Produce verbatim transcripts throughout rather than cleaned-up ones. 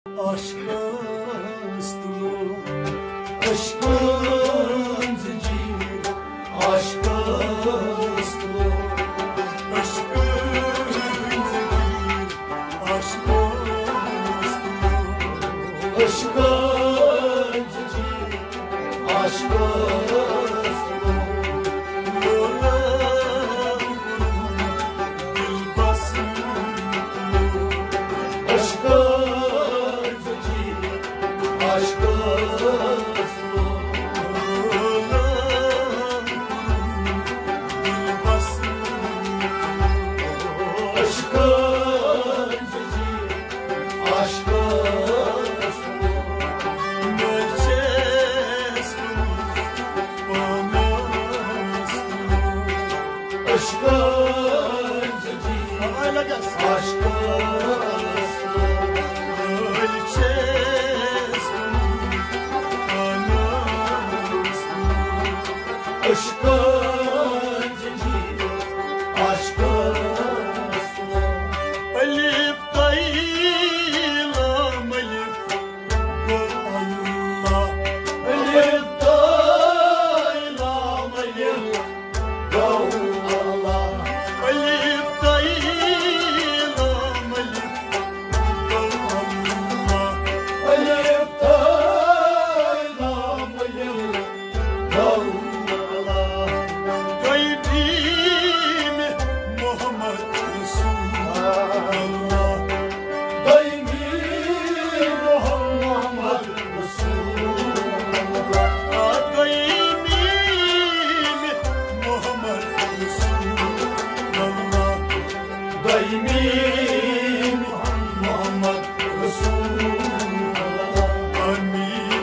عشقس تُلو، عشقن زنجیر، عشقس تُلو، عشقن زنجیر، عشقس تُلو، عشقن زنجیر، عشقس تُلو، لولن دل بسن تُلو، عشقن عشقس لولن دل بسن، عشقن زنجیر، عشقس مےٚ چھس پانس عشقن زنجیر، عشقس عشقن زنجیر، عشقس الف تائی لام الف گو اللہ، الف تائی لام الف گو اللہ، الف تائی لام الف گو اللہ، الف تائی لام الف گو اللہ۔ تۄہہِ بیٖمہِ محمد رسول اللہ۔ تۄہہِ بیٖمہِ محمد رسول اللہ۔ آ، تۄہہِ بیٖمہِ محمد رسول اللہ۔ تۄہہِ بیٖمہِ محمد رسول اللہ۔ آمین۔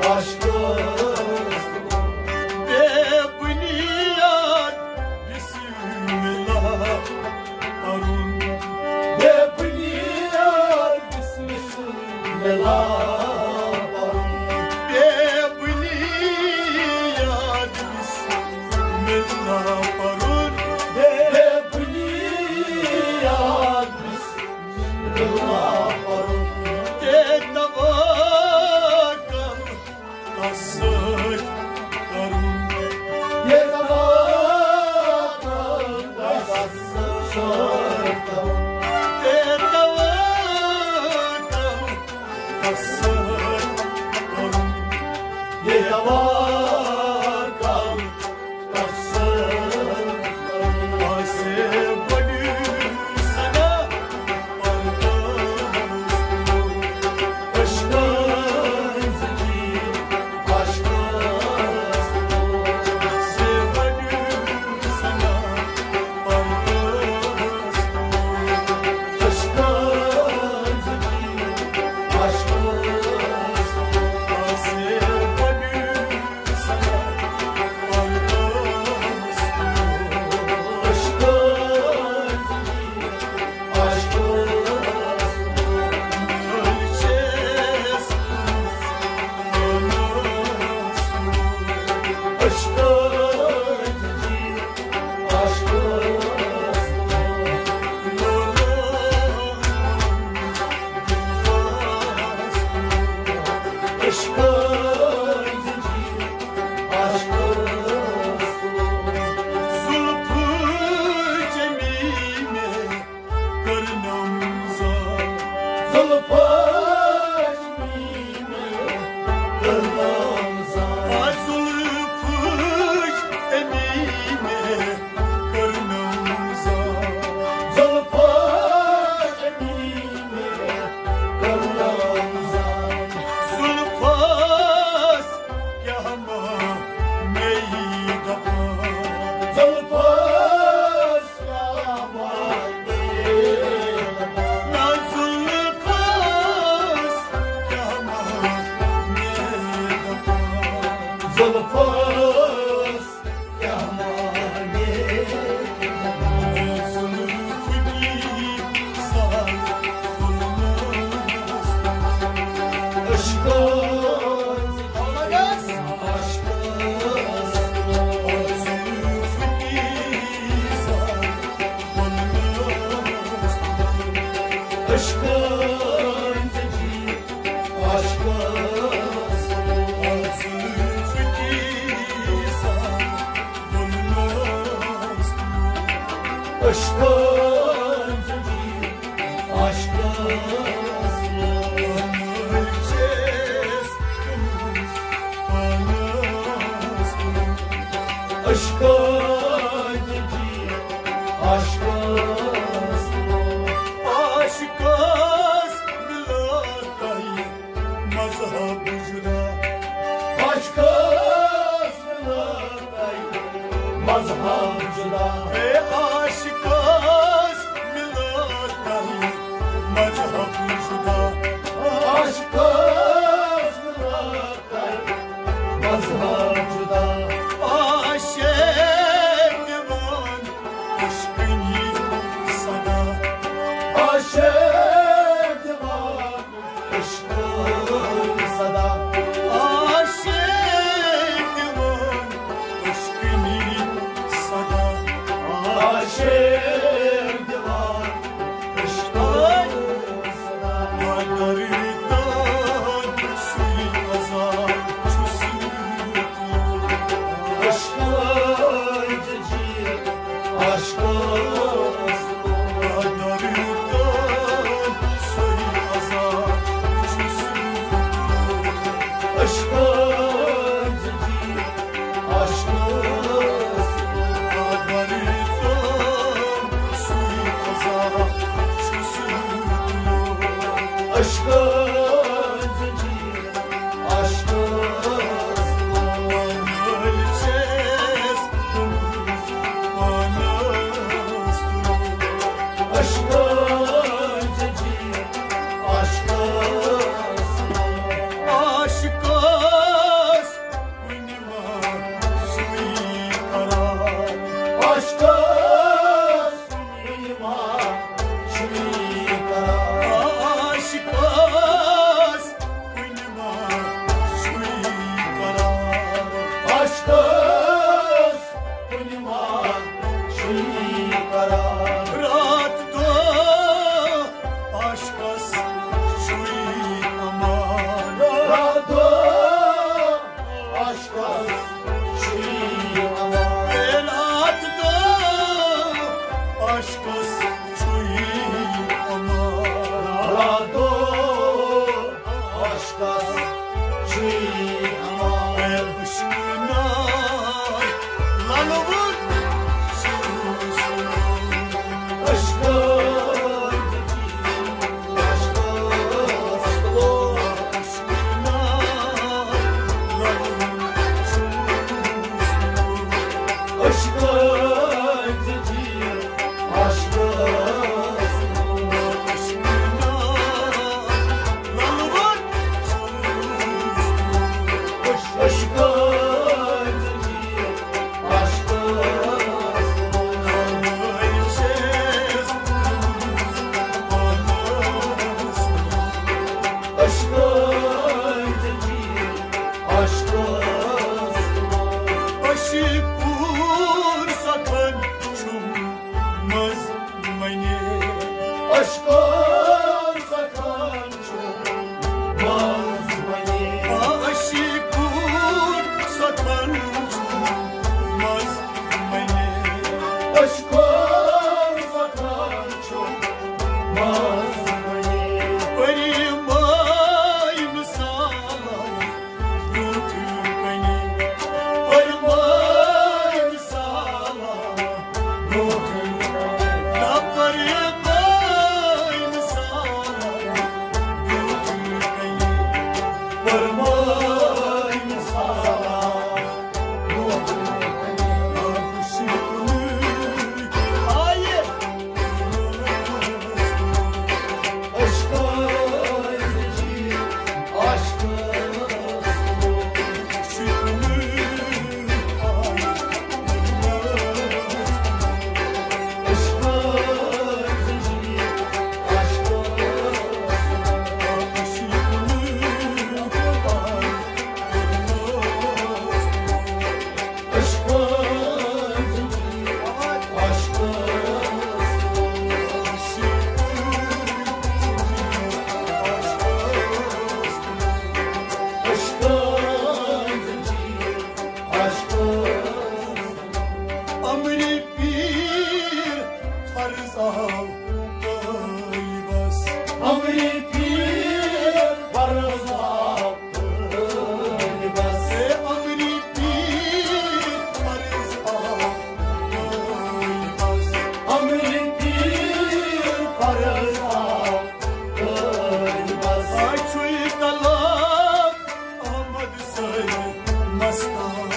عشقس بے بنیاد بسم اللہ پرُن۔ بے بنیاد بسم اللہ پرُن۔ بے بنیاد بسم اللہ پرُن۔ بے بنیاد بسم اللہ پرُن۔ بے توکل تس سۭتۍ کرُن۔ بے توکل تس سۭتۍ کرُن۔ بے توکل تس سۭتۍ کرُن۔ بے توکل عشقن زنجیر، عشقس لوگ۔ عشقن زنجیر، عشقس لوگ۔ عاشقس مِلو تۄہہِ مذہب جدا۔ عاشقس مِلو تۄہہِ مذہب جدا۔ اے عاشقس مِلو تۄہہِ مذہب جدا۔ عاشقس مِلو تۄہہِ مذہب جدا۔ عاشق دِوان عشقٕنی صدا۔ عاشق دِوان عشقٕنی صدا۔ عاشق دِوان عشقٕنی صدا۔ عاشق دِوان عشقٕنی صدا۔ قدر تہٕ سُے عذاب چھُ سُہ عشقٕنۍ زنجیر، عشقس لوگ۔ عشقٕنۍ زنجیر، عشقس لوگ۔ عشقٕنۍ زنجیر، عشقس لوگ۔ عشقٕنۍ زنجیر، عشقس لوگ۔ عاشقس کُنہِ ما چھُے قرار۔ عاشقس کُنہِ ما چھُے قرار۔ عاشقس کُنہِ ما چھُے قرار۔ عاشقس کُنہِ ما چھُے قرار۔ راتھ دۄہ عاشقس چھُے امان۔ راتھ دۄہ عاشقس چھُے امان۔ اے راتھ دۄہ عاشقس چھُے امان۔ راتھ دۄہ عاشقس چھُے امان۔ اے عشقہٕ نار لَلوُن چھُس۔ عشقہٕ مستان